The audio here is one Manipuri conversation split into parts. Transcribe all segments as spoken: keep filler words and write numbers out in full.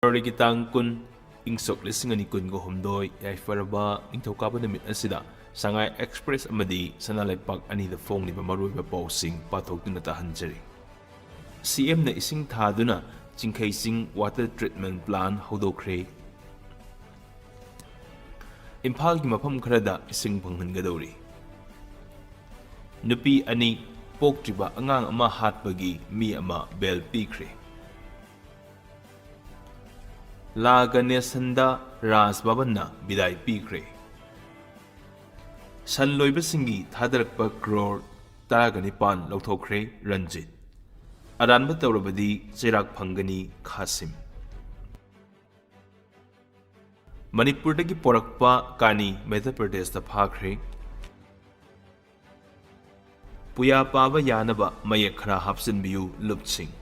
ꯐꯦꯕ꯭ꯔꯨꯋꯥꯔꯤꯒꯤ ꯇꯥꯡ ꯀꯨꯟ, ꯏꯪ ꯁꯣꯛ ꯂꯤꯁꯤꯡ ꯑꯅꯤ ꯀꯨꯟꯒ ꯍꯨꯝꯗꯣꯏ, ꯌꯥꯏꯐꯔꯕ ꯅꯤꯡꯊꯧꯀꯥꯕ ꯅꯨꯃꯤꯠ ꯑꯁꯤꯗ ꯁꯉꯥꯏ ꯑꯦꯛꯁꯄ꯭ꯔꯦꯁ ꯑꯃꯗꯤ ꯁꯅꯥ ꯂꯩꯄꯥꯛ ꯑꯅꯤꯗ ꯐꯣꯡꯂꯤꯕ ꯃꯔꯨꯑꯣꯏꯕ ꯄꯥꯎꯁꯤꯡ ꯄꯥꯊꯣꯛꯇꯨꯅ ꯇꯥꯍꯟꯖꯔꯤ꯫ ꯁꯤ ꯑꯦꯝꯅ ꯏꯁꯤꯡ ꯊꯥꯗꯨꯅ ꯆꯤꯡꯈꯩ ꯆꯤꯡ ꯋꯥꯇꯔ ꯇ꯭ꯔꯤꯠꯃꯦꯟ ꯄ꯭ꯂꯥꯟ ꯍꯧꯗꯣꯛꯈ꯭ꯔꯦ꯫ ꯏꯝꯐꯥꯜꯒꯤ ꯃꯐꯝ ꯈꯔꯗ ꯏꯁꯤꯡ ꯐꯪꯍꯟꯒꯗꯧꯔꯤ꯫ ꯅꯨꯄꯤ ꯑꯅꯤ ꯄꯣꯛꯇ꯭ꯔꯤꯕ ꯑꯉꯥꯡ ꯑꯃ ꯍꯥꯠꯄꯒꯤ ꯃꯤ ꯑꯃ ꯕꯦꯜ ꯄꯤꯈ꯭ꯔꯦ꯫ ꯂꯥ ꯒꯅꯦꯁꯟꯗ ꯔꯥꯖ ꯚꯕꯟꯅ ꯕꯤꯗꯥꯏ ꯄꯤꯈ꯭ꯔꯦ꯫ ꯁꯟ ꯂꯣꯏꯕꯁꯤꯡꯒꯤ ꯊꯥꯗꯔꯛꯄ ꯀ꯭ꯔꯣꯔ ꯇꯔꯥꯒ ꯅꯤꯄꯥꯟ ꯂꯧꯊꯣꯛꯈ꯭ꯔꯦ ꯔꯟꯖꯤꯠ꯫ ꯑꯔꯥꯟꯕ ꯇꯧꯔꯕꯗꯤ ꯆꯩꯔꯥꯛ ꯐꯪꯒꯅꯤ ꯈꯥꯁꯤꯝ꯫ ꯃꯅꯤꯄꯨꯔꯗꯒꯤ ꯄꯣꯔꯛꯄ ꯀꯥꯅꯤ ꯃꯙ꯭ꯌ ꯄ꯭ꯔꯗꯦꯁꯇ ꯐꯥꯈ꯭ꯔꯦ꯫ ꯄꯨꯌꯥ ꯄꯥꯕ ꯌꯥꯅꯕ ꯃꯌꯦꯛ ꯈꯔ ꯍꯥꯞꯆꯤꯟꯕꯤꯌꯨ ꯂꯨꯞꯁꯤꯡ꯫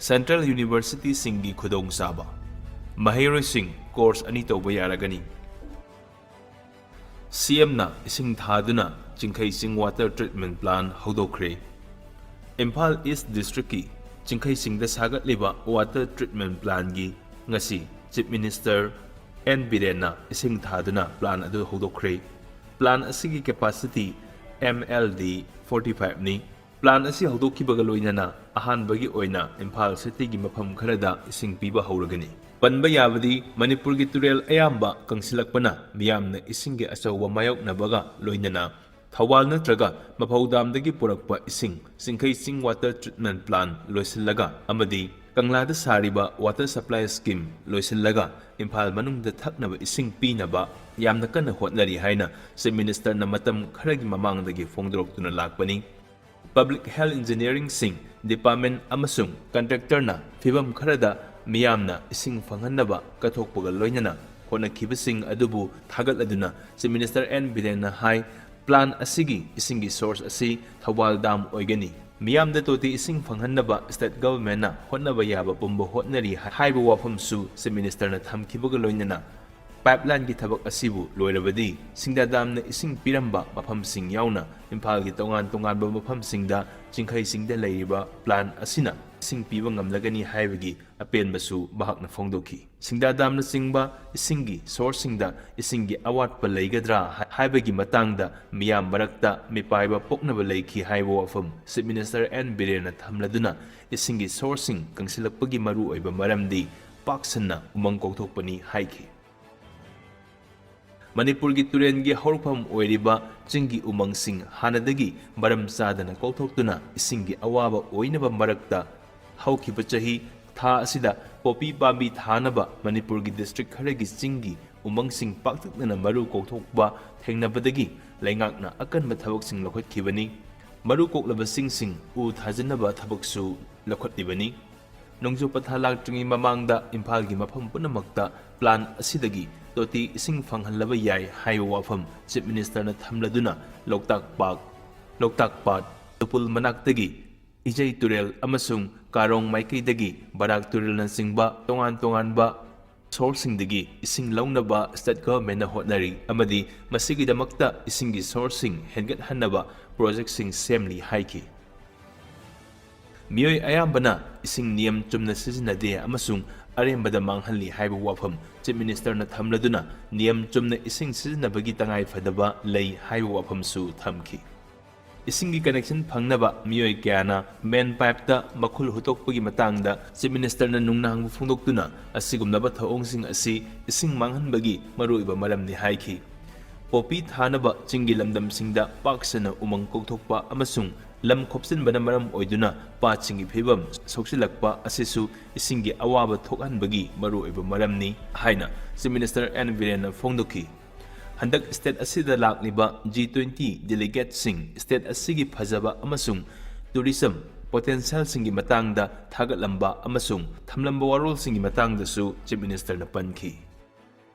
ꯁꯦꯟꯇ꯭ꯔꯦꯜ ꯌꯨꯅꯤꯚꯔꯁꯤꯇꯤꯁꯤꯡꯒꯤ ꯈꯨꯗꯣꯡꯆꯥꯕ꯫ ꯃꯍꯩꯔꯣꯏꯁꯤꯡ ꯀꯣꯔꯁ ꯑꯅꯤ ꯇꯧꯕ ꯌꯥꯔꯒꯅꯤ꯫ ꯁꯤ ꯑꯦꯝꯅ ꯏꯁꯤꯡ ꯊꯥꯗꯨꯅ ꯆꯤꯡꯈꯩ ꯆꯤꯡ ꯋꯥꯇꯔ ꯇ꯭ꯔꯤꯠꯃꯦꯟ ꯄ꯭ꯂꯥꯟ ꯍꯧꯗꯣꯛꯈ꯭ꯔꯦ꯫ ꯏꯝꯐꯥꯜ ꯏꯁ ꯗꯤꯁꯇ꯭ꯔꯤꯛꯀꯤ ꯆꯤꯡꯈꯩ ꯆꯤꯡꯗ ꯁꯥꯒꯠꯂꯤꯕ ꯋꯥꯇꯔ ꯇ꯭ꯔꯤꯠꯃꯦꯟ ꯄ꯭ꯂꯥꯟꯒꯤ ꯉꯁꯤ ꯆꯤꯐ ꯃꯤꯅꯤꯁꯇꯔ ꯑꯦꯟ ꯕꯤꯔꯦꯟꯅ ꯏꯁꯤꯡ ꯊꯥꯗꯨꯅ ꯄ꯭ꯂꯥꯟ ꯑꯗꯨ ꯍꯧꯗꯣꯛꯈ꯭ꯔꯦ꯫ ꯄ꯭ꯂꯥꯟ ꯑꯁꯤꯒꯤ ꯀꯦꯄꯥꯁꯤꯇꯤ ꯑꯦꯝ ꯑꯦꯜ ꯗꯤ ꯐꯣꯔꯇꯤ ꯐꯥꯏꯚꯅꯤ꯫ ꯄ꯭ꯂꯥꯟ ꯑꯁꯤ ꯍꯧꯗꯣꯛꯈꯤꯕꯒ ꯂꯣꯏꯅꯅ ꯑꯍꯥꯟꯕꯒꯤ ꯑꯣꯏꯅ ꯏꯝꯐꯥꯜ ꯁꯤꯇꯤꯒꯤ ꯃꯐꯝ ꯈꯔꯗ ꯏꯁꯤꯡ ꯄꯤꯕ ꯍꯧꯔꯒꯅꯤ꯫ ꯄꯟꯕ ꯌꯥꯕꯗꯤ ꯃꯅꯤꯄꯨꯔꯒꯤ ꯇꯨꯔꯦꯜ ꯑꯌꯥꯝꯕ ꯀꯪꯁꯤꯜꯂꯛꯄꯅ ꯃꯤꯌꯥꯝꯅ ꯏꯁꯤꯡꯒꯤ ꯑꯆꯧꯕ ꯃꯥꯌꯣꯛꯅꯕꯒ ꯂꯣꯏꯅꯅ ꯊꯧꯕꯥꯜ ꯅꯠꯇ꯭ꯔꯒ ꯃꯐꯧꯗꯥꯝꯗꯒꯤ ꯄꯨꯔꯛꯄ ꯏꯁꯤꯡ ꯆꯤꯡꯈꯩ ꯆꯤꯡ ꯋꯥꯇꯔ ꯇ꯭ꯔꯤꯠꯃꯦꯟ ꯄ꯭ꯂꯥꯟ ꯂꯣꯏꯁꯤꯜꯂꯒ ꯑꯃꯗꯤ ꯀꯪꯂꯥꯗ ꯁꯥꯔꯤꯕ ꯋꯥꯇꯔ ꯁꯄ꯭ꯂꯥꯏ ꯁ꯭ꯀꯤꯝ ꯂꯣꯏꯁꯤꯜꯂꯒ ꯏꯝꯐꯥꯜ ꯃꯅꯨꯡꯗ ꯊꯛꯅꯕ ꯏꯁꯤꯡ ꯄꯤꯅꯕ ꯌꯥꯝꯅ ꯀꯟꯅ ꯍꯣꯠꯅꯔꯤ ꯍꯥꯏꯅ ꯆꯤꯐ ꯃꯤꯅꯤꯁꯇꯔꯅ ꯃꯇꯝ ꯈꯔꯒꯤ ꯃꯃꯥꯡꯗꯒꯤ ꯐꯣꯡꯗꯣꯔꯛꯇꯨꯅ ꯂꯥꯛꯄꯅꯤ꯫ ꯄꯕ꯭ꯂꯤꯛ ꯍꯦꯜꯊ ꯏꯟꯖꯤꯅꯤꯌꯔꯤꯡꯁꯤꯡ ꯗꯤꯄꯥꯔꯠꯃꯦꯟ ꯑꯃꯁꯨꯡ ꯀꯟꯇ꯭ꯔꯦꯛꯇꯔꯅ ꯐꯤꯚꯝ ꯈꯔꯗ ꯃꯤꯌꯥꯝꯅ ꯏꯁꯤꯡ ꯐꯪꯍꯟꯅꯕ ꯀꯠꯊꯣꯛꯄꯒ ꯂꯣꯏꯅꯅ ꯍꯣꯠꯅꯈꯤꯕꯁꯤꯡ ꯑꯗꯨꯕꯨ ꯊꯥꯒꯠꯂꯗꯨꯅ ꯆꯤꯐ ꯃꯤꯅꯤꯁꯇꯔ ꯑꯦꯟ ꯕꯤꯔꯦꯟꯅ ꯍꯥꯏ, ꯄ꯭ꯂꯥꯟ ꯑꯁꯤꯒꯤ ꯏꯁꯤꯡꯒꯤ ꯁꯣꯔꯁ ꯑꯁꯤ ꯊꯧꯕꯥꯜ ꯗꯥꯝ ꯑꯣꯏꯒꯅꯤ꯫ ꯃꯤꯌꯥꯝꯗ ꯇꯣꯇꯤ ꯏꯁꯤꯡ ꯐꯪꯍꯟꯅꯕ ꯁ꯭ꯇꯦꯠ ꯒꯚꯔꯟꯃꯦꯟꯠꯅ ꯍꯣꯠꯅꯕ ꯌꯥꯕ ꯄꯨꯝꯕ ꯍꯣꯠꯅꯔꯤ ꯍꯥꯏꯕ ꯋꯥꯐꯝꯁꯨ ꯆꯤꯐ ꯃꯤꯅꯤꯁꯇꯔꯅ ꯊꯝꯈꯤꯕꯒ ꯂꯣꯏꯅꯅ ꯄꯥꯏꯞꯂꯥꯏꯟꯒꯤ ꯊꯕꯛ ꯑꯁꯤꯕꯨ ꯂꯣꯏꯔꯕꯗꯤ ꯁꯤꯡꯗꯥ ꯗꯥꯝꯅ ꯏꯁꯤꯡ ꯄꯤꯔꯝꯕ ꯃꯐꯝꯁꯤꯡ ꯌꯥꯎꯅ ꯏꯝꯐꯥꯜꯒꯤ ꯇꯣꯉꯥꯟ ꯇꯣꯉꯥꯟꯕ ꯃꯐꯝꯁꯤꯡꯗ ꯆꯤꯡꯈꯩꯁꯤꯡꯗ ꯂꯩꯔꯤꯕ ꯄ꯭ꯂꯥꯟ ꯑꯁꯤꯅ ꯏꯁꯤꯡ ꯄꯤꯕ ꯉꯝꯂꯒꯅꯤ ꯍꯥꯏꯕꯒꯤ ꯑꯄꯦꯟꯕꯁꯨ ꯃꯍꯥꯛꯅ ꯐꯣꯡꯗꯣꯛꯈꯤ꯫ ꯁꯤꯡꯗꯥ ꯗꯥꯝꯅꯆꯤꯡꯕ ꯏꯁꯤꯡꯒꯤ ꯁꯣꯔꯁꯁꯤꯡꯗ ꯏꯁꯤꯡꯒꯤ ꯑꯋꯥꯠꯄ ꯂꯩꯒꯗ꯭ꯔꯥ ꯍꯥꯏꯕꯒꯤ ꯃꯇꯥꯡꯗ ꯃꯤꯌꯥꯝ ꯃꯔꯛꯇ ꯃꯤꯄꯥꯏꯕ ꯄꯣꯛꯅꯕ ꯂꯩꯈꯤ ꯍꯥꯏꯕ ꯋꯥꯐꯝ Chief Minister N ꯕꯤꯔꯦꯟꯅ ꯊꯝꯂꯗꯨꯅ ꯏꯁꯤꯡꯒꯤ ꯁꯣꯔꯁꯁꯤꯡ ꯀꯪꯁꯤꯜꯂꯛꯄꯒꯤ ꯃꯔꯨꯑꯣꯏꯕ ꯃꯔꯝꯗꯤ ꯄꯥꯛ ꯁꯟꯅ ꯎꯃꯪ ꯀꯣꯛꯊꯣꯛꯄꯅꯤ ꯍꯥꯏꯈꯤ꯫ ꯃꯅꯤꯄꯨꯔꯒꯤ ꯇꯨꯔꯦꯟꯒꯤ ꯍꯧꯔꯛꯐꯝ ꯑꯣꯏꯔꯤꯕ ꯆꯤꯡꯒꯤ ꯎꯃꯪꯁꯤꯡ ꯍꯥꯟꯅꯗꯒꯤ ꯃꯔꯝ ꯆꯥꯗꯅ ꯀꯣꯛꯊꯣꯛꯇꯨꯅ ꯏꯁꯤꯡꯒꯤ ꯑꯋꯥꯕ ꯑꯣꯏꯅꯕ ꯃꯔꯛꯇ ꯍꯧꯈꯤꯕ ꯆꯍꯤ ꯊꯥ ꯑꯁꯤꯗ ꯄꯣꯄꯤ ꯄꯥꯝꯕꯤ ꯊꯥꯅꯕ ꯃꯅꯤꯄꯨꯔꯒꯤ district ꯈꯔꯒꯤ ꯆꯤꯡꯒꯤ ꯎꯃꯪꯁꯤꯡ ꯄꯥꯛꯇꯛꯅꯅ ꯃꯔꯨ ꯀꯣꯛꯊꯣꯛꯄ ꯊꯦꯡꯅꯕꯗꯒꯤ ꯂꯩꯉꯥꯛꯅ ꯑꯀꯟꯕ ꯊꯕꯛꯁꯤꯡ ꯂꯧꯈꯠꯈꯤꯕꯅꯤ꯫ ꯃꯔꯨ ꯀꯣꯛꯂꯕꯁꯤꯡꯁꯤꯡ ꯎ ꯊꯥꯖꯤꯟꯅꯕ ꯊꯕꯛꯁꯨ ꯂꯧꯈꯠꯂꯤꯕꯅꯤ꯫ ꯅꯣꯡꯖꯨ ꯄꯟꯊꯥ ꯂꯥꯛꯇ꯭ꯔꯤꯉꯩ ꯃꯃꯥꯡꯗ ꯏꯝꯐꯥꯜꯒꯤ ꯃꯐꯝ ꯄꯨꯝꯅꯃꯛꯇ plan ꯑꯁꯤꯗꯒꯤ ꯇꯣꯇꯤ ꯏꯁꯤꯡ ꯐꯪꯍꯜꯂꯕ ꯌꯥꯏ ꯍꯥꯏꯕ ꯋꯥꯐꯝ Chief Ministerꯅ ꯊꯝꯂꯗꯨꯅ ꯂꯣꯛꯇꯥꯛ ꯄꯥꯠ, ꯂꯣꯛꯇꯥꯛ ꯄꯥꯠ, ꯇꯨꯄꯨꯜ ꯃꯅꯥꯛꯇꯒꯤ ꯏꯖꯩ ꯇꯨꯔꯦꯜ ꯑꯃꯁꯨꯡ ꯀꯥꯔꯣꯡ ꯃꯥꯏꯀꯩꯗꯒꯤ ꯕꯔꯥꯛ ꯇꯨꯔꯦꯜꯅꯆꯤꯡꯕ ꯇꯣꯉꯥꯟ ꯇꯣꯉꯥꯟꯕ sourceꯁꯤꯡꯗꯒꯤ ꯏꯁꯤꯡ ꯂꯧꯅꯕ state governmentꯅ ꯍꯣꯠꯅꯔꯤ ꯑꯃꯗꯤ ꯃꯁꯤꯒꯤꯗꯃꯛꯇ ꯏꯁꯤꯡꯒꯤ sourceꯁꯤꯡ ꯍꯦꯟꯒꯠꯍꯟꯅꯕ projectꯁꯤꯡ ꯁꯦꯝꯂꯤ ꯍꯥꯏꯈꯤ꯫ ꯃꯤꯑꯣꯏ ꯑꯌꯥꯝꯕꯅ ꯏꯁꯤꯡ ꯅꯤꯌꯝ ꯆꯨꯝꯅ ꯁꯤꯖꯤꯟꯅꯗꯦ ꯑꯃꯁꯨꯡ ꯑꯔꯦꯝꯕꯗ ꯃꯥꯡꯍꯜꯂꯤ ꯍꯥꯏꯕ ꯋꯥꯐꯝ Chief Ministerꯅ ꯊꯝꯂꯗꯨꯅ ꯅꯤꯌꯝ ꯆꯨꯝꯅ ꯏꯁꯤꯡ ꯁꯤꯖꯤꯟꯅꯕꯒꯤ ꯇꯉꯥꯏꯐꯗꯕ ꯂꯩ ꯍꯥꯏꯕ ꯋꯥꯐꯝꯁꯨ ꯊꯝꯈꯤ꯫ ꯏꯁꯤꯡꯒꯤ connection ꯐꯪꯅꯕ ꯃꯤꯑꯣꯏ ꯀꯌꯥꯅ main pipeꯇ ꯃꯈꯨꯜ ꯍꯨꯠꯇꯣꯛꯄꯒꯤ ꯃꯇꯥꯡꯗ Chief Ministerꯅ ꯅꯨꯡꯅꯥꯡꯕ ꯐꯣꯡꯗꯣꯛꯇꯨꯅ ꯑꯁꯤꯒꯨꯝꯂꯕ ꯊꯧꯑꯣꯡꯁꯤꯡ ꯑꯁꯤ ꯏꯁꯤꯡ ꯃꯥꯡꯍꯟꯕꯒꯤ ꯃꯔꯨꯑꯣꯏꯕ ꯃꯔꯝꯅꯤ ꯍꯥꯏꯈꯤ꯫ ꯄꯣꯄꯤ ꯊꯥꯅꯕ ꯆꯤꯡꯒꯤ ꯂꯝꯗꯝꯁꯤꯡꯗ ꯄꯥꯛ ꯁꯟꯅ ꯎꯃꯪ ꯀꯣꯛꯊꯣꯛꯄ ꯑꯃꯁꯨꯡ ꯂꯝ ꯈꯣꯞꯆꯤꯟꯕꯅ ꯃꯔꯝ ꯑꯣꯏꯗꯨꯅ ꯄꯥꯠꯁꯤꯡꯒꯤ ꯐꯤꯕꯝ ꯁꯣꯛꯆꯤꯜꯂꯛꯄ ꯑꯁꯤꯁꯨ ꯏꯁꯤꯡꯒꯤ ꯑꯋꯥꯕ ꯊꯣꯛꯍꯟꯕꯒꯤ ꯃꯔꯨꯑꯣꯏꯕ ꯃꯔꯝꯅꯤ ꯍꯥꯏꯅ Chief Minister N ꯕꯤꯔꯦꯟꯅ ꯐꯣꯡꯗꯣꯛꯈꯤ꯫ ꯍꯟꯗꯛ state ꯑꯁꯤꯗ ꯂꯥꯛꯂꯤꯕ G twenty delegateꯁꯤꯡ state ꯑꯁꯤꯒꯤ ꯐꯖꯕ ꯑꯃꯁꯨꯡ tourism potentialꯁꯤꯡꯒꯤ ꯃꯇꯥꯡꯗ ꯊꯥꯒꯠꯂꯝꯕ ꯑꯃꯁꯨꯡ ꯊꯝꯂꯝꯕ ꯋꯥꯔꯣꯜꯁꯤꯡꯒꯤ ꯃꯇꯥꯡꯗꯁꯨ Chief Ministerꯅ ꯄꯟꯈꯤ꯫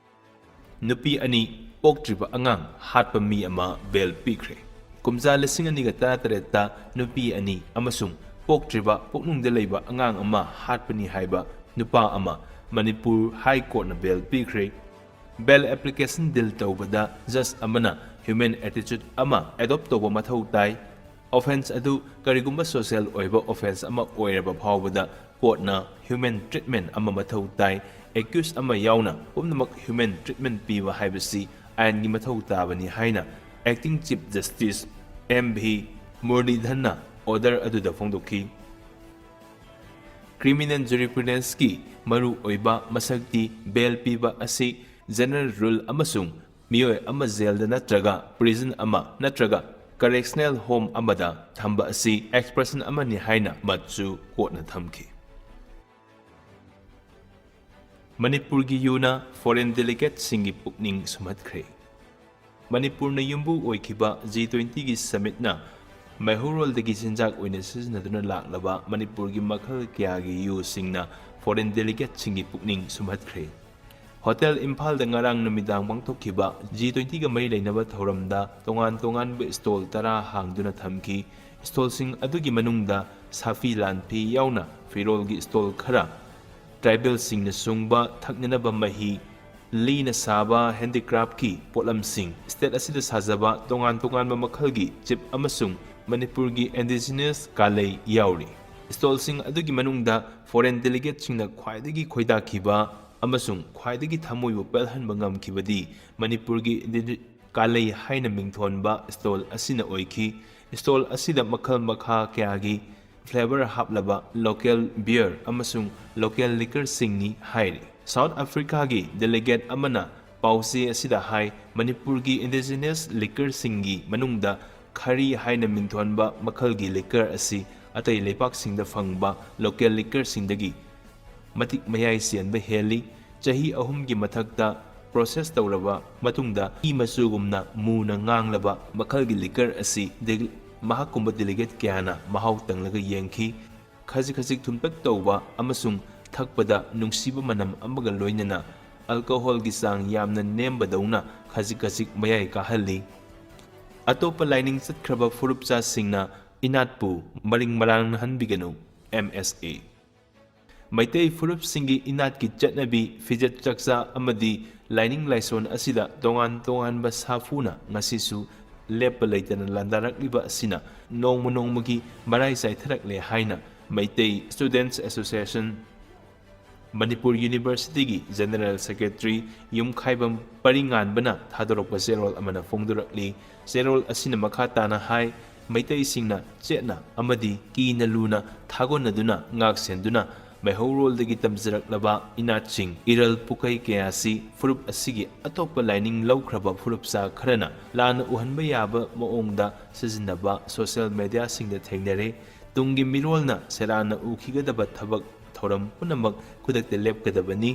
ꯅꯨꯄꯤ ꯑꯅꯤ ꯄꯣꯛꯇ꯭ꯔꯤꯕ ꯑꯉꯥꯡ ꯍꯥꯠꯄ ꯃꯤ ꯑꯃ bail ꯄꯤꯈ꯭ꯔꯦ꯫ ꯀꯨꯝꯖꯥ ꯂꯤꯁꯤꯡ ꯑꯅꯤꯒ ꯇꯔꯥꯇꯔꯦꯠꯇ ꯅꯨꯄꯤ ꯑꯅꯤ ꯑꯃꯁꯨꯡ ꯄꯣꯛꯇ꯭ꯔꯤꯕ ꯄꯨꯛꯅꯨꯡꯗ ꯂꯩꯕ ꯑꯉꯥꯡ ꯑꯃ ꯍꯥꯠꯄꯅꯤ ꯍꯥꯏꯕ ꯅꯨꯄꯥ ꯑꯃ ꯃꯅꯤꯄꯨꯔ High Courtꯅ bail ꯄꯤꯈ꯭ꯔꯦ꯫ Bail application deal ꯇꯧꯕꯗ judge ꯑꯃꯅ human attitude ꯑꯃ adopt ꯇꯧꯕ ꯃꯊꯧ ꯇꯥꯏ꯫ Offence ꯑꯗꯨ ꯀꯔꯤꯒꯨꯝꯕ social ꯑꯣꯏꯕ offence ꯑꯃ ꯑꯣꯏꯔꯕ ꯐꯥꯎꯕꯗ courtꯅ human treatment ꯑꯃ ꯃꯊꯧ ꯇꯥꯏ꯫ Accused ꯑꯃ ꯌꯥꯎꯅ ꯄꯨꯝꯅꯃꯛ human treatment ꯄꯤꯕ ꯍꯥꯏꯕꯁꯤ ꯑꯥꯏꯟꯒꯤ ꯃꯊꯧ ꯇꯥꯕꯅꯤ ꯍꯥꯏꯅ Acting Chief Justice M V Muralidharanꯅ order ꯑꯗꯨꯗ ꯐꯣꯡꯗꯣꯛꯈꯤ꯫ Criminal jurisprudenceꯀꯤ ꯃꯔꯨ ꯑꯣꯏꯕ ꯃꯁꯛꯇꯤ bail ꯄꯤꯕ ꯑꯁꯤ general rule ꯑꯃꯁꯨꯡ ꯃꯤꯑꯣꯏ ꯑꯃ jailꯗ ꯅꯠꯇ꯭ꯔꯒ prison ꯑꯃ ꯅꯠꯇ꯭ꯔꯒ correctional home ꯑꯃꯗ ꯊꯝꯕ ꯑꯁꯤ expression ꯑꯃꯅꯤ ꯍꯥꯏꯅ ꯃꯠꯁꯨ courtꯅ ꯊꯝꯈꯤ꯫ ꯃꯅꯤꯄꯨꯔꯒꯤ ꯌꯨꯅ foreign delegateꯁꯤꯡꯒꯤ ꯄꯨꯛꯅꯤꯡ ꯁꯨꯝꯍꯠꯈ꯭ꯔꯦ꯫ ꯃꯅꯤꯄꯨꯔꯅ ꯌꯨꯝꯕꯨ ꯑꯣꯏꯈꯤꯕ G twentyꯒꯤ summitꯅ ꯃꯩꯍꯧꯔꯣꯜꯗꯒꯤ ꯆꯤꯟꯖꯥꯛ ꯑꯣꯏꯅ ꯁꯤꯖꯤꯟꯅꯗꯨꯅ ꯂꯥꯛꯂꯕ ꯃꯅꯤꯄꯨꯔꯒꯤ ꯃꯈꯜ ꯀꯌꯥꯒꯤ ꯌꯨꯁꯤꯡꯅ foreign delegateꯁꯤꯡꯒꯤ ꯄꯨꯛꯅꯤꯡ ꯁꯨꯝꯍꯠꯈ꯭ꯔꯦ꯫ ꯍꯣꯇꯦꯜ ꯏꯝꯐꯥꯜꯗ ꯉꯔꯥꯡ ꯅꯨꯃꯤꯗꯥꯡ ꯄꯥꯡꯊꯣꯛꯈꯤꯕ G twentyꯒ ꯃꯔꯤ ꯂꯩꯅꯕ ꯊꯧꯔꯝꯗ ꯇꯣꯉꯥꯟ ꯇꯣꯉꯥꯟꯕ stall ꯇꯔꯥ ꯍꯥꯡꯗꯨꯅ ꯊꯝꯈꯤ꯫ Stallꯁꯤꯡ ꯑꯗꯨꯒꯤ ꯃꯅꯨꯡꯗ ꯁꯥꯐꯤ ꯂꯥꯟꯐꯤ ꯌꯥꯎꯅ ꯐꯤꯔꯣꯜꯒꯤ stall ꯈꯔ, tribalꯁꯤꯡꯅ ꯁꯨꯡꯕ ꯊꯛꯅꯅꯕ ꯃꯍꯤ, ꯂꯤꯅ ꯁꯥꯕ handicraftꯀꯤ ꯄꯣꯠꯂꯝꯁꯤꯡ, state ꯑꯁꯤꯗ ꯁꯥꯖꯕ ꯇꯣꯉꯥꯟ ꯇꯣꯉꯥꯟꯕ ꯃꯈꯜꯒꯤ ꯆꯤꯞ ꯑꯃꯁꯨꯡ ꯃꯅꯤꯄꯨꯔꯒꯤ indigenous ꯀꯥꯂꯩ ꯌꯥꯎꯔꯤ꯫ Stallꯁꯤꯡ ꯑꯗꯨꯒꯤ ꯃꯅꯨꯡꯗ foreign delegateꯁꯤꯡꯅ ꯈ꯭ꯋꯥꯏꯗꯒꯤ ꯈꯣꯏꯗꯥꯈꯤꯕ ꯑꯃꯁꯨꯡ ꯈ꯭ꯋꯥꯏꯗꯒꯤ ꯊꯃꯣꯏꯕꯨ ꯄꯦꯜꯍꯟꯕ ꯉꯝꯈꯤꯕꯗꯤ ꯃꯅꯤꯄꯨꯔꯒꯤ indi-, ꯀꯥꯂꯩ ꯍꯥꯏꯅ ꯃꯤꯡꯊꯣꯟꯕ stall ꯑꯁꯤꯅ ꯑꯣꯏꯈꯤ꯫ Stall ꯑꯁꯤꯗ ꯃꯈꯜ ꯃꯈꯥ ꯀꯌꯥꯒꯤ flavour ꯍꯥꯞꯂꯕ local beer ꯑꯃꯁꯨꯡ local liquorꯁꯤꯡꯅꯤ ꯍꯥꯏꯔꯤ꯫ South Africaꯒꯤ delegate ꯑꯃꯅ ꯄꯥꯎꯆꯦ ꯑꯁꯤꯗ ꯍꯥꯏ, ꯃꯅꯤꯄꯨꯔꯒꯤ indigenous liquorꯁꯤꯡꯒꯤ ꯃꯅꯨꯡꯗ ꯈꯔꯤ ꯍꯥꯏꯅ ꯃꯤꯡꯊꯣꯟꯕ ꯃꯈꯜꯒꯤ liquor ꯑꯁꯤ ꯑꯇꯩ ꯂꯩꯄꯥꯛꯁꯤꯡꯗ ꯐꯪꯕ local liquorꯁꯤꯡꯗꯒꯤ ꯃꯇꯤꯛ ꯃꯌꯥꯏ ꯆꯦꯟꯕ ꯍꯦꯜꯂꯤ꯫ ꯆꯍꯤ ꯑꯍꯨꯝꯒꯤ ꯃꯊꯛꯇ process ꯇꯧꯔꯕ ꯃꯇꯨꯡꯗ ꯏ ꯃꯆꯨꯒꯨꯝꯅ ꯃꯨꯅ ꯉꯥꯡꯂꯕ ꯃꯈꯜꯒꯤ liquor ꯑꯁꯤ ꯗꯦ-, ꯃꯍꯥꯛꯀꯨꯝꯕ delegate ꯀꯌꯥꯅ ꯃꯍꯥꯎ ꯇꯪꯂꯒ ꯌꯦꯡꯈꯤ꯫ ꯈꯖꯤꯛ ꯈꯖꯤꯛ ꯊꯨꯝꯇꯛ ꯇꯧꯕ ꯑꯃꯁꯨꯡ ꯊꯛꯄꯗ ꯅꯨꯡꯁꯤꯕ ꯃꯅꯝ ꯑꯃꯒ ꯂꯣꯏꯅꯅ alcoholꯒꯤ ꯆꯥꯡ ꯌꯥꯝꯅ ꯅꯦꯝꯕꯗꯧꯅ ꯈꯖꯤꯛ ꯈꯖꯤꯛ ꯃꯌꯥꯏ ꯀꯥꯍꯜꯂꯤ꯫ ꯑꯇꯣꯞꯄ ꯂꯥꯏꯅꯤꯡ ꯆꯠꯈ꯭ꯔꯕ ꯐꯨꯔꯨꯞꯆꯥꯁꯤꯡꯅ ꯏꯅꯥꯠꯄꯨ ꯃꯔꯤꯡ ꯃꯔꯥꯡꯅꯍꯟꯕꯤꯒꯅꯨ, M S A꯫ ꯃꯩꯇꯩ ꯐꯨꯔꯨꯞꯁꯤꯡꯒꯤ ꯏꯅꯥꯠꯀꯤ ꯆꯠꯅꯕꯤ, ꯐꯤꯖꯦꯠ ꯆꯥꯛꯆꯥ ꯑꯃꯗꯤ ꯂꯥꯏꯅꯤꯡ ꯂꯥꯏꯁꯣꯟ ꯑꯁꯤꯗ ꯇꯣꯉꯥꯟ ꯇꯣꯉꯥꯟꯕ ꯁꯥꯐꯨꯅ ꯉꯁꯤꯁꯨ ꯂꯦꯞꯄ ꯂꯩꯇꯅ ꯂꯥꯟꯗꯥꯔꯛꯂꯤꯕ ꯑꯁꯤꯅ ꯅꯣꯡꯃ ꯅꯣꯡꯃꯒꯤ ꯃꯔꯥꯏ ꯆꯥꯏꯊꯔꯛꯂꯦ ꯍꯥꯏꯅ Meitei Students Association Manipur Universityꯒꯤ General Secretary ꯌꯨꯝꯈꯥꯏꯕꯝ ꯄꯔꯤꯉꯥꯟꯕꯅ ꯊꯥꯗꯣꯔꯛꯄ ꯆꯦꯔꯣꯜ ꯑꯃꯅ ꯐꯣꯡꯗꯣꯔꯛꯂꯤ꯫ ꯆꯦꯔꯣꯜ ꯑꯁꯤꯅ ꯃꯈꯥ ꯇꯥꯅ ꯍꯥꯏ, ꯃꯩꯇꯩꯁꯤꯡꯅ ꯆꯦꯠꯅ ꯑꯃꯗꯤ ꯀꯤꯅ ꯂꯨꯅ ꯊꯥꯒꯣꯟꯅꯗꯨꯅ ꯉꯥꯛ ꯁꯦꯟꯗꯨꯅ ꯃꯩꯍꯧꯔꯣꯜꯗꯒꯤ ꯇꯝꯖꯔꯛꯂꯕ ꯏꯅꯥꯠꯁꯤꯡ, ꯏꯔꯜ ꯄꯨꯀꯩ ꯀꯌꯥꯁꯤ ꯐꯨꯔꯨꯞ ꯑꯁꯤꯒꯤ ꯑꯇꯣꯞꯄ ꯂꯥꯏꯅꯤꯡ ꯂꯧꯈ꯭ꯔꯕ ꯐꯨꯔꯨꯞꯆꯥ ꯈꯔꯅ ꯂꯥꯟꯅ ꯎꯍꯟꯕ ꯌꯥꯕ ꯃꯑꯣꯡꯗ ꯁꯤꯖꯤꯟꯅꯕ social mediaꯁꯤꯡꯗ ꯊꯦꯡꯅꯔꯦ꯫ ꯇꯨꯡꯒꯤ ꯃꯤꯔꯣꯜꯅ ꯁꯦꯔꯥꯟꯅ ꯎꯈꯤꯒꯗꯕ ꯊꯕꯛ ꯊꯧꯔꯝ ꯄꯨꯝꯅꯃꯛ ꯈꯨꯗꯛꯇ ꯂꯦꯞꯀꯗꯕꯅꯤ꯫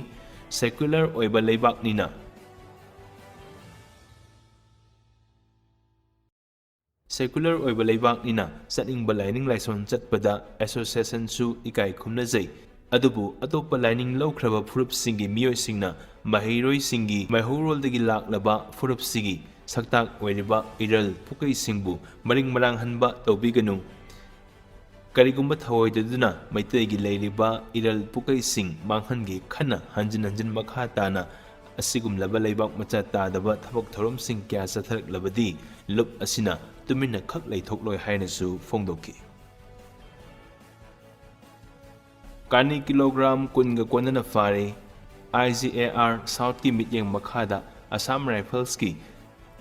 Secular ꯑꯣꯏꯕ ꯂꯩꯕꯥꯛꯅꯤꯅ, Secular ꯑꯣꯏꯕ ꯂꯩꯕꯥꯛꯅꯤꯅ ꯆꯠꯅꯤꯡꯕ ꯂꯥꯏꯅꯤꯡ ꯂꯥꯏꯁꯣꯟ ꯆꯠꯄꯗ associationꯁꯨ ꯏꯀꯥꯏ ꯈꯨꯝꯅꯖꯩ꯫ ꯑꯗꯨꯕꯨ ꯑꯇꯣꯞꯄ ꯂꯥꯏꯅꯤꯡ ꯂꯧꯈ꯭ꯔꯕ ꯐꯨꯔꯨꯞꯁꯤꯡꯒꯤ ꯃꯤꯑꯣꯏꯁꯤꯡꯅ ꯃꯍꯩꯔꯣꯏꯁꯤꯡꯒꯤ ꯃꯩꯍꯧꯔꯣꯜꯗꯒꯤ ꯂꯥꯛꯂꯕ ꯐꯨꯔꯨꯞꯁꯤꯒꯤ ꯁꯛꯇꯥꯛ ꯑꯣꯏꯔꯤꯕ ꯏꯔꯜ ꯄꯨꯀꯩꯁꯤꯡꯕꯨ ꯃꯔꯤꯡ ꯃꯔꯥꯡꯍꯟꯕ ꯇꯧꯕꯤꯒꯅꯨ꯫ ꯀꯔꯤꯒꯨꯝꯕ ꯊꯧꯑꯣꯏꯗꯗꯨꯅ ꯃꯩꯇꯩꯒꯤ ꯂꯩꯔꯤꯕ ꯏꯔꯜ ꯄꯨꯀꯩꯁꯤꯡ ꯃꯥꯡꯍꯟꯒꯦ ꯈꯟꯅ ꯍꯟꯖꯤꯟ ꯍꯟꯖꯤꯟ ꯃꯈꯥ ꯇꯥꯅ ꯑꯁꯤꯒꯨꯝꯂꯕ ꯂꯩꯕꯥꯛ ꯃꯆꯥ ꯇꯥꯗꯕ ꯊꯕꯛ ꯊꯧꯔꯝꯁꯤꯡ ꯀꯌꯥ ꯆꯠꯊꯔꯛꯂꯕꯗꯤ ꯂꯨꯞ ꯑꯁꯤꯅ ꯇꯨꯃꯤꯟꯅ ꯈꯛ ꯂꯩꯊꯣꯛꯂꯣꯏ ꯍꯥꯏꯅꯁꯨ ꯐꯣꯡꯗꯣꯛꯈꯤ꯫ ꯀꯥꯅꯤ ꯀꯤꯂꯣꯒ꯭ꯔꯥꯝ ꯀꯨꯟꯒ ꯀꯣꯟꯅꯅ ꯐꯥꯔꯦ꯫ IGAR Southꯀꯤ ꯃꯤꯠꯌꯦꯡ ꯃꯈꯥꯗ Assam Riflesꯀꯤ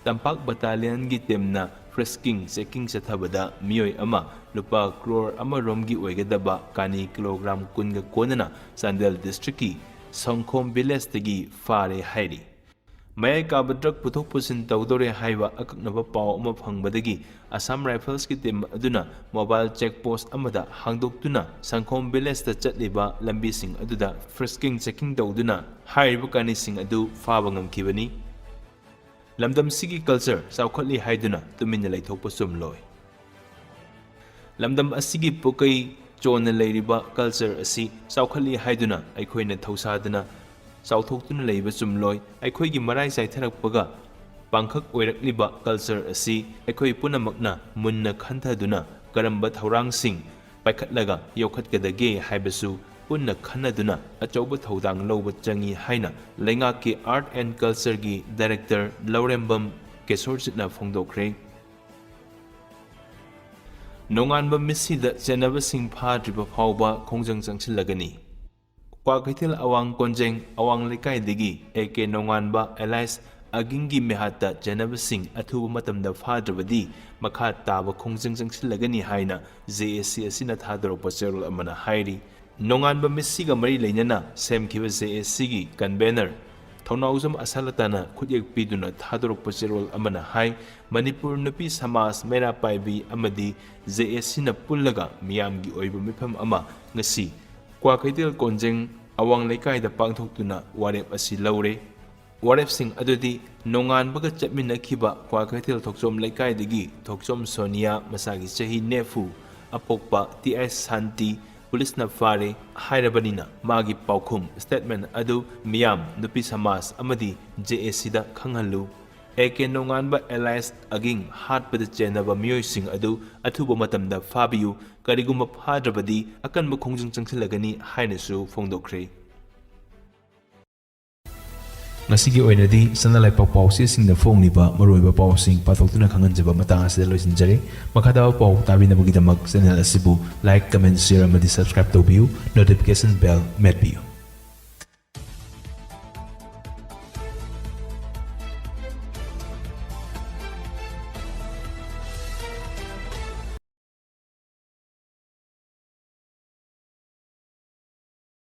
ꯇꯝꯄꯥꯛ Battalionꯒꯤ teamꯅ frisking checking ꯆꯠꯊꯕꯗ ꯃꯤꯑꯣꯏ ꯑꯃ ꯂꯨꯄꯥ ꯀ꯭ꯔꯣꯔ ꯑꯃ ꯔꯣꯝꯒꯤ ꯑꯣꯏꯒꯗꯕ ꯀꯥꯅꯤ ꯀꯤꯂꯣꯒ꯭ꯔꯥꯝ ꯀꯨꯟꯒ ꯀꯣꯟꯅꯅ ꯆꯥꯟꯗꯦꯜ districtꯀꯤ ꯁꯪꯈꯣꯝ villageꯇꯒꯤ ꯐꯥꯔꯦ ꯍꯥꯏꯔꯤ꯫ ꯃꯌꯥꯏ ꯀꯥꯕ drug ꯄꯨꯊꯣꯛ ꯄꯨꯁꯤꯟ ꯇꯧꯗꯧꯔꯦ ꯍꯥꯏꯕ ꯑꯀꯛꯅꯕ ꯄꯥꯎ ꯑꯃ ꯐꯪꯕꯗꯒꯤ Assam Riflesꯀꯤ team ꯑꯗꯨꯅ mobile check post ꯑꯃꯗ ꯍꯥꯡꯗꯣꯛꯇꯨꯅ ꯁꯪꯈꯣꯝ villageꯇ ꯆꯠꯂꯤꯕ ꯂꯝꯕꯤꯁꯤꯡ ꯑꯗꯨꯗ frisking checking ꯇꯧꯗꯨꯅ ꯍꯥꯏꯔꯤꯕ ꯀꯥꯅꯤꯁꯤꯡ ꯑꯗꯨ ꯐꯥꯕ ꯉꯝꯈꯤꯕꯅꯤ꯫ ꯂꯝꯗꯝꯁꯤꯒꯤ culture ꯆꯥꯎꯈꯠꯂꯤ ꯍꯥꯏꯗꯨꯅ ꯇꯨꯃꯤꯟꯅ ꯂꯩꯊꯣꯛꯄ ꯆꯨꯝꯂꯣꯏ꯫ ꯂꯝꯗꯝ ꯑꯁꯤꯒꯤ ꯄꯨꯀꯩ ꯆꯣꯟꯅ ꯂꯩꯔꯤꯕ culture ꯑꯁꯤ ꯆꯥꯎꯈꯠꯂꯤ ꯍꯥꯏꯗꯨꯅ ꯑꯩꯈꯣꯏꯅ ꯊꯧꯁꯥꯗꯅ ꯆꯥꯎꯊꯣꯛꯇꯨꯅ ꯂꯩꯕ ꯆꯨꯝꯂꯣꯏ꯫ ꯑꯩꯈꯣꯏꯒꯤ ꯃꯔꯥꯏ ꯆꯥꯏꯊꯔꯛꯄꯒ ꯄꯥꯡꯈꯛ ꯑꯣꯏꯔꯛꯂꯤꯕ culture ꯑꯁꯤ ꯑꯩꯈꯣꯏ ꯄꯨꯝꯅꯃꯛꯅ ꯃꯨꯟꯅ ꯈꯟꯊꯗꯨꯅ ꯀꯔꯝꯕ ꯊꯧꯔꯥꯡꯁꯤꯡ ꯄꯥꯏꯈꯠꯂꯒ ꯌꯣꯛꯈꯠꯀꯗꯒꯦ ꯍꯥꯏꯕꯁꯨ ꯄꯨꯟꯅ ꯈꯟꯅꯗꯨꯅ ꯑꯆꯧꯕ ꯊꯧꯗꯥꯡ ꯂꯧꯕ ꯆꯪꯏ ꯍꯥꯏꯅ ꯂꯩꯉꯥꯛꯀꯤ Art and Cultureꯒꯤ director ꯂꯧꯔꯦꯝꯕꯝ ꯀꯦꯁꯣꯔꯖꯤꯠꯅ ꯐꯣꯡꯗꯣꯛꯈ꯭ꯔꯦ꯫ ꯅꯣꯡꯉꯥꯟꯕ ꯃꯤꯠꯁꯤꯗ ꯆꯦꯟꯅꯕꯁꯤꯡ ꯐꯥꯗ꯭ꯔꯤꯕ ꯐꯥꯎꯕ ꯈꯣꯡꯖꯪ ꯆꯪꯁꯤꯜꯂꯒꯅꯤ꯫ ꯀ꯭ꯋꯥꯀꯩꯊꯦꯜ ꯑꯋꯥꯡ ꯀꯣꯟꯖꯦꯡ ꯑꯋꯥꯡ ꯂꯩꯀꯥꯏꯗꯒꯤ ꯑꯦ ꯀꯦ ꯅꯣꯡꯉꯥꯟꯕ alias ꯑꯒꯤꯡꯒꯤ ꯃꯤꯍꯥꯠꯇ ꯆꯦꯟꯅꯕꯁꯤꯡ ꯑꯊꯨꯕ ꯃꯇꯝꯗ ꯐꯥꯗ꯭ꯔꯕꯗꯤ ꯃꯈꯥ ꯇꯥꯕ ꯈꯣꯡꯖꯪ ꯆꯪꯁꯤꯜꯂꯒꯅꯤ ꯍꯥꯏꯅ J A C ꯑꯁꯤꯅ ꯊꯥꯗꯣꯔꯛꯄ ꯆꯦꯔꯣꯜ ꯑꯃꯅ ꯍꯥꯏꯔꯤ꯫ ꯅꯣꯡꯉꯥꯟꯕ ꯃꯤꯠꯁꯤꯒ ꯃꯔꯤ ꯂꯩꯅꯅ ꯁꯦꯝꯈꯤꯕ J A Cꯒꯤ convener ꯊꯧꯅꯥꯎꯖꯝ ꯑꯁꯥꯂꯇꯥꯅ ꯈꯨꯠꯌꯦꯛ ꯄꯤꯗꯨꯅ ꯊꯥꯗꯣꯔꯛꯄ ꯆꯦꯔꯣꯜ ꯑꯃꯅ ꯍꯥꯏ, ꯃꯅꯤꯄꯨꯔ ꯅꯨꯄꯤ ꯁꯃꯥꯖ ꯃꯩꯔꯥ ꯄꯥꯏꯕꯤ ꯑꯃꯗꯤ J A Cꯅ ꯄꯨꯜꯂꯒ ꯃꯤꯌꯥꯝꯒꯤ ꯑꯣꯏꯕ ꯃꯤꯐꯝ ꯑꯃ ꯉꯁꯤ ꯀ꯭ꯋꯥꯀꯩꯊꯦꯜ ꯀꯣꯟꯖꯦꯡ ꯑꯋꯥꯡ ꯂꯩꯀꯥꯏꯗ ꯄꯥꯡꯊꯣꯛꯇꯨꯅ ꯋꯥꯔꯦꯞ ꯑꯁꯤ ꯂꯧꯔꯦ꯫ ꯋꯥꯔꯦꯞꯁꯤꯡ ꯑꯗꯨꯗꯤ ꯅꯣꯡꯉꯥꯟꯕꯒ ꯆꯠꯃꯤꯟꯅꯈꯤꯕ ꯀ꯭ꯋꯥꯀꯩꯊꯦꯜ ꯊꯣꯛꯆꯣꯝ ꯂꯩꯀꯥꯏꯗꯒꯤ ꯊꯣꯛꯆꯣꯝ ꯁꯣꯅꯤꯌꯥ, ꯃꯁꯥꯒꯤ ꯆꯍꯤ ꯅꯦꯐꯨ, ꯑꯄꯣꯛꯄ ꯇꯤ ꯑꯥꯏ ꯁꯥꯟꯇꯤ, ꯄꯨꯂꯤꯁꯅ ꯐꯥꯔꯦ ꯍꯥꯏꯔꯕꯅꯤꯅ ꯃꯥꯒꯤ ꯄꯥꯎꯈꯨꯝ statement ꯑꯗꯨ ꯃꯤꯌꯥꯝ, ꯅꯨꯄꯤ ꯁꯃꯥꯖ ꯑꯃꯗꯤ J A Cꯗ ꯈꯪꯍꯜꯂꯨ꯫ A K ꯅꯣꯡꯉꯥꯟꯕ alias ꯑꯒꯤꯡ ꯍꯥꯠꯄꯗ ꯆꯦꯟꯅꯕ ꯃꯤꯑꯣꯏꯁꯤꯡ ꯑꯗꯨ ꯑꯊꯨꯕ ꯃꯇꯝꯗ ꯐꯥꯕꯤꯌꯨ, ꯀꯔꯤꯒꯨꯝꯕ ꯐꯥꯗ꯭ꯔꯕꯗꯤ ꯑꯀꯟꯕ ꯈꯣꯡꯖꯪ ꯆꯪꯁꯤꯜꯂꯒꯅꯤ ꯍꯥꯏꯅꯁꯨ ꯐꯣꯡꯗꯣꯛꯈ꯭ꯔꯦ꯫ ꯉꯁꯤꯒꯤ ꯑꯣꯏꯅꯗꯤ ꯁꯅꯥ ꯂꯩꯄꯥꯛ ꯄꯥꯎꯆꯦꯁꯤꯡꯗ ꯐꯣꯡꯂꯤꯕ ꯃꯔꯨꯑꯣꯏꯕ ꯄꯥꯎꯁꯤꯡ ꯄꯥꯊꯣꯛꯇꯨꯅ ꯈꯪꯍꯟꯖꯕ ꯃꯇꯥꯡ ꯑꯁꯤꯗ ꯂꯣꯏꯁꯤꯟꯖꯔꯦ꯫ ꯃꯈꯥ ꯇꯥꯕ ꯄꯥꯎ ꯇꯥꯕꯤꯅꯕꯒꯤꯗꯃꯛ channel ꯑꯁꯤꯕꯨ like, comment, share ꯑꯃꯗꯤ subscribe ꯇꯧꯕꯤꯌꯨ꯫ Notification bell ꯃꯦꯠꯄꯤꯌꯨ꯫